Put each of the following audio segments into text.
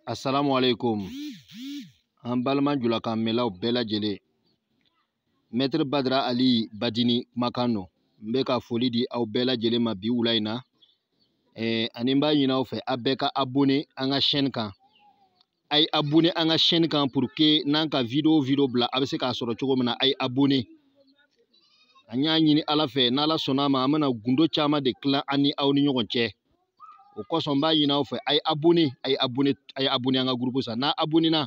Assalamu alaikum. An balima julakan mɛlaw bɛɛ lajɛlen. Maître Badara Ali Badini kumakan don. N bɛ ka foli di aw bɛɛ lajɛlen ma bi wula in na. Ani n b'a ɲini aw fɛ a bɛɛ ka abonné an ka chaîne kan. A ye abonné an ka chaîne kan pour que n'an ka vidéo bila a bɛ se k'a sɔrɔ cogo min na, a ye abonné. An y'a ɲini Ala fɛ, n'Ala sɔnna a ma, an bɛna gundo caman de tila an ni aw ni ɲɔgɔn cɛ. O kosɔn n b'a ɲini aw fɛ, a ye abonné, a ye abonné, a ye abonné an ka groupe san. N'a abonné na,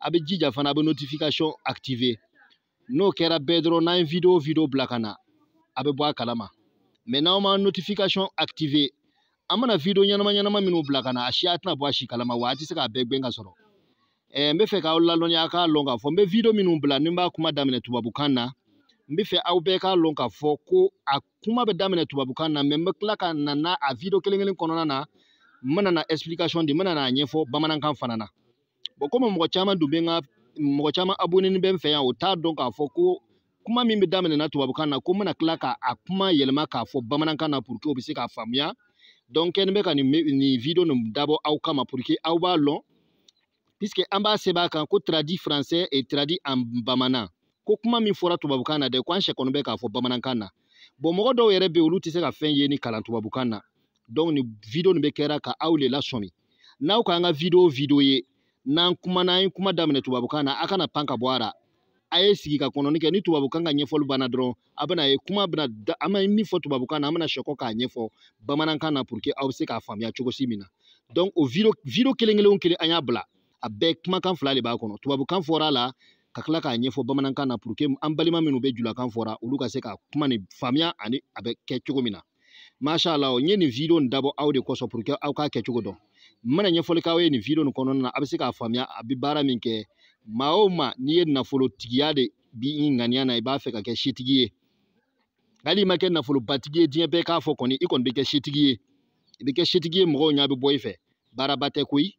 a bɛ jija fana, a bɛ notification activer. N'o kɛra bɛɛ dɔrɔn, n'an ye vidéo bila ka na, a bɛ bɔ a kalama. Mais n'aw ma notification activer, an mana vidéo ɲɛnama minnu bila ka na, a si a tɛna bɔ a si kalama, wa a tɛ se k'a bɛɛ gɛn ka sɔrɔ. N bɛ fɛ k'aw ladɔnniya, a k'a lɔn k'a fɔ n bɛ vidéo minnu bila, ni n b'a kuma daminɛ tubabukan na, n bɛ fɛ aw bɛɛ k'a lɔn k'a fɔ ko a kuma bɛ daminɛ tubabukan na, mais n bɛ tila ka na n'a a vidéo kelen kelen kɔnɔna na, n bɛna na explication di, n bɛna n'a ɲɛfɔ bamanankan fana na. Bon, komi mɔgɔ caman dun bɛ n ka, mɔgɔ caman abonné bɛ n fɛ yan, o t'a dɔn k'a fɔ ko kuma min bɛ daminɛ na tubabukan na, ko n bɛna tila k'a kuma yɛlɛma k'a fɔ bamanankan na pour que o bɛ se k'a faamuya. Donc n bɛ ka nin vidéo nin dabɔ aw kama pour que aw b'a lɔn, puisque an b'a sɛbɛn a kan ko traduit français et traduit en bamanan. Ko kuma min fɔra tubabukan na dɛ, ko an sɛ kɔni bɛ k'a fɔ bamanankan na. Bon, mɔgɔ dɔw yɛrɛ bɛ yen, olu tɛ se ka fɛn ye ni kalan tubabukan na. Donc nin vidéo nin bɛ kɛra ka aw de lasɔmi. N'aw k'an ka vidéo ye, n'an kumana, an ye kuma daminɛ tubabukan na, a kana pan ka bɔ a la. A ye sigi ka kɔnɔni kɛ, ni tubabukan ka ɲɛfɔli banna dɔrɔn, a bɛna ye kuma bɛna da, an bɛ min fɔ tubabukan na, an bɛna sɛkɔ k'a ɲɛfɔ bamanankan na pour que aw bɛ se k'a faamuya cogo si min na. Donc o vidéo kelen kelen o kelen an y'a bila, a bɛɛ kumakan fila de b'a kɔnɔ. Tubabukan fɔra a la, ka tila k'a ɲɛfɔ bamanankan na pour que an balima minnu bɛ julakan fɔra, olu ka se ka kuma nin faamuya ani a bɛ kɛ cogo min na. Masha Allah, n ye nin vidéo nin dabɔ aw de kosɔn pour que aw k'a kɛ cogo dɔn. N bɛna ɲɛfɔli k'aw ye nin vidéo nin kɔnɔna na, a bɛ se k'a faamuya a bɛ baara min kɛ. Maa o maa, n'i ye nafolotigiya de b'i ŋaniya na, i b'a fɛ ka kɛ setigi ye. Hali i ma kɛ nafolobatigi ye, diɲɛ bɛɛ k'a fɔ kɔni, i kɔni bɛ kɛ setigi ye. I bɛ kɛ setigi ye, mɔgɔw ɲɛ bɛ bɔ i fɛ. Baaraba tɛ koyi.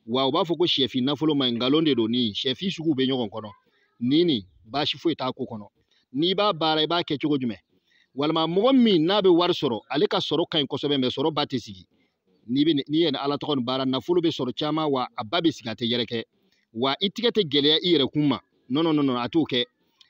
Wa u b'a fɔ ko sɛfin nafolo man ɲi, nkalon de don. Ni sɛfin suguw bɛ ɲɔgɔn kɔnɔ, nin baasi foyi t'a ko kɔnɔ. N'i b'a baara, i b'a kɛ cogo jumɛn? Walima mɔgɔ min n'a bɛ wari sɔrɔ, ale ka sɔrɔ ka ɲi kosɛbɛ, mɛ sɔrɔ ba tɛ sigi. N'i bɛ n'i ye Ala tɔgɔ nin baara, nafolo bɛ sɔrɔ caman, wa a ba bɛ sigi, a tɛ yɛrɛkɛ. Wa i tigɛ tɛ gɛlɛya i yɛrɛ kun ma. Non non non, a t'o kɛ.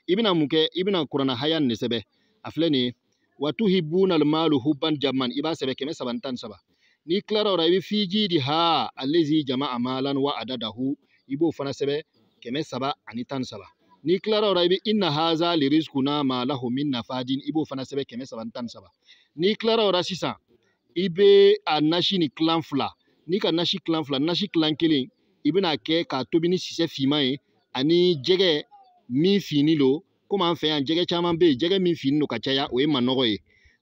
I bɛna mun kɛ? I bɛna kuranna haya nin de sɛbɛn. A filɛ nin ye, wa tuhibuna almalu hubban jamman, i b'a sɛbɛn 313. N'i tilara o la, i bɛ fiji di ha alezi jama'a malan wa adadahu, i b'o fana sɛbɛn 313. N'i tilara o la, i bɛ inna haza lirizquna ma lahu min nafadin, i b'o fana sɛbɛn 313. N'i tilara o la sisan, i bɛ a nasi ni kilan fila. N'i ka nasi kilan fila, nasi kilan kelen, i bɛna kɛ k'a tobi ni sisɛ finman ye ani jɛgɛ min finni don. Komi an fɛ yan jɛgɛ caman bɛ yen, jɛgɛ min finni don ka caya, o ye manɔgɔ ye.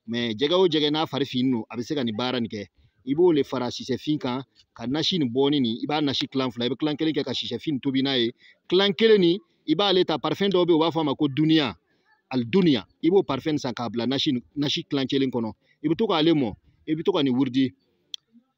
Mais jɛgɛ o jɛgɛ n'a fari finni don, a bɛ se ka nin baara nin kɛ. I b'o le fara sisɛfin kan ka nasi nin bɔ ni nin, i b'a nasi kilan fila, i bɛ kilan kelen kɛ ka sisɛfin tobi n'a ye. Kilan kelen nin, i b'ale ta, parfum dɔw bɛ yen, u b'a fɔ a ma ko duniya, aliduniya, i b'o parfum san k'a bila nasi kilan kelen kɔnɔ. I bɛ to k'ale mɔ, i bɛ to ka nin wurudi.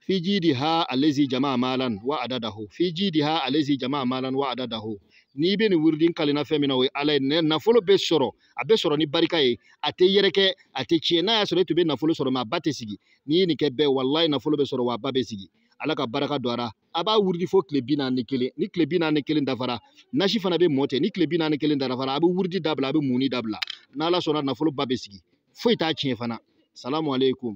Fi jidiha alezi jama'a malan wa adadahu, fi jidiha alezi jama'a malan wa adadahu. N'i bɛ nin wurudi in kalenna fɛn min na, o ye Ala ye. Nafolo bɛ sɔrɔ, a bɛ sɔrɔ ni barika ye, a tɛ yɛrɛkɛ, a tɛ tiɲɛ. N'a y'a sɔrɔ e tun bɛ nafolo sɔrɔ, mɛ a ba tɛ sigi. N'i ye nin kɛ bɛɛ, walayi nafolo bɛ sɔrɔ, wa a ba bɛ sigi. Ala ka barika don a la. A b'a wurudi fo tile 41. Ni tile 41 dafara, nasi fana bɛ mɔ ten. Ni tile 41 dafara, a bɛ wurudi dabila, a bɛ munni dabila. N'Ala sɔnna, nafolo ba bɛ sigi, foyi t'a tiɲɛ fana. Salamu aleykum.